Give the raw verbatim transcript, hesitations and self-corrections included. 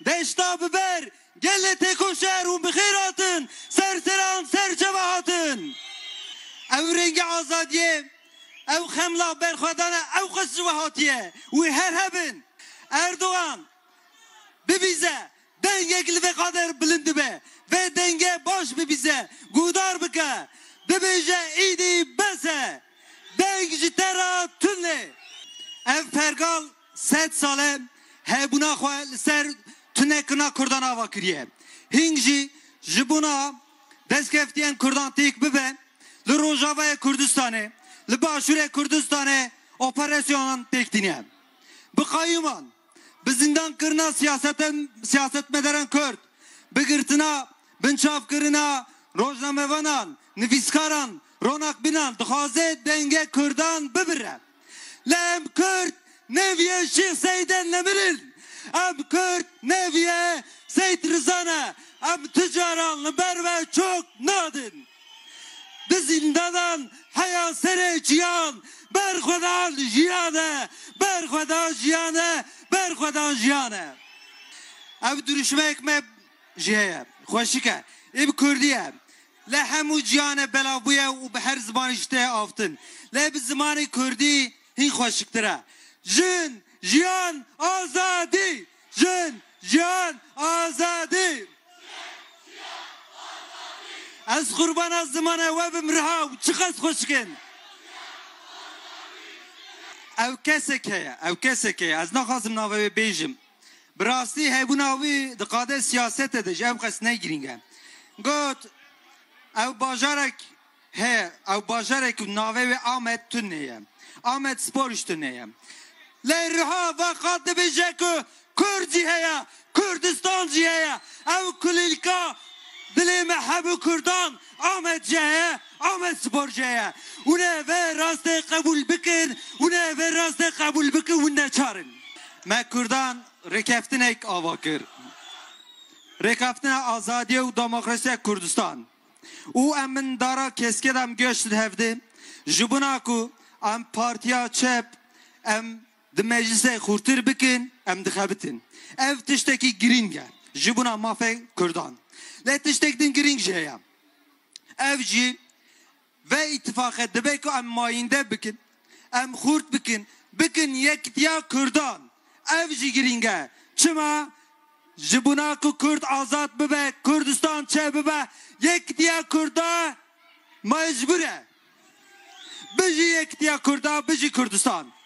Deşta bi ber, gelê têkoşer û bi xêr hatin, ser seran ser çava hatin. Ew rengê azadiyê, ew xemla berxwedana, ew qas ji we hatiye. Wî her hebin. Erdogan, bibîze, dengek li vê qader bilind dibe. Vê denge baş bibîze, guhdar bike. Bibêje, îdî bes e. Deng ji te re tune. Ev pergal sed sal e hebûna xwe li ser tunekirina Kurdan ava kiriye. Hîn jî ji bona destkeftiyên Kurdan têk bibe, li Rojavayê Kurdistanê, li Başûrê Kurdistanê operasyonan têk tîne. Bi qayûman, bi zindankirina siyaseten-, siyasetmedaran Kurd, bi girtina binçavkirina rojnamevanan, nivîskaran, ronakbînan dixwaze denge Kurdan bibire. Lê em Kurd neviye Şêx Seyde nemirin. Em Kurd neviye Seyt Riza ne. Em tu caran li ber ve çok nadin. Di zindanan heya serê çiyan, berxwedan jiyan e, berxwedan jiyan e, berxwedan jiyan e. Ev duruşmek me jê ye. Xweşik e. Ê bi kurdî ye. Lê hemû cîhanê belav bûye û bi her zimanî ji tê avtin. Lê bi zimanê kurdî hîn xweşiktir e. Jin, jiyan, azadî! Jin, jiyan, azadî! Ez qurbana zimana we bim riha û çiqas xweşik in. Ew kesek heye, ew kesek heye. Ez naxwazim navê wê bêjim. Bi rastî hebûna wî di qadê siyasete de jî ew qas ne girîng e. Got, ew bajarek heye, ew bajarek navê wê Amed tune ye. Amed Spor jî tune ye. Lê riha va qat dibêje ku Kurd jî heye, Kurdistan jî heye. Ew kulîlka dilê me hebû Kurdan, Amed jî heye, Amed Spor jî heye. Hûn ê vê rastê qebûl bikin, hûn ê vê rastê qebûl bikin, hûn neçar in. Me Kurdan rêkeftinek ava kir. Rêkeftina azadiya û demokrasiya Kurdistan. Û em min dara keskê de em göşt hevdê. Ji bona ku em partiya çep, em di meclisê xurtir bikin, em dixebitin. Ev tiştekî girîng e ji bona mafê Kurdan. Lê tiştek din girîng jî heye. Ev jî ve îtifaqe dibe ku em mayînde bikin, em xurt bikin, bikin yekitiya Kurdan. Ev jî girîng e. Çima? Ji bona ku Kurd azad bibe, Kurdistan çe bibe, yekitiya Kurda mecbur e. Bijî yekitiya Kurda, bijî Kurdistan.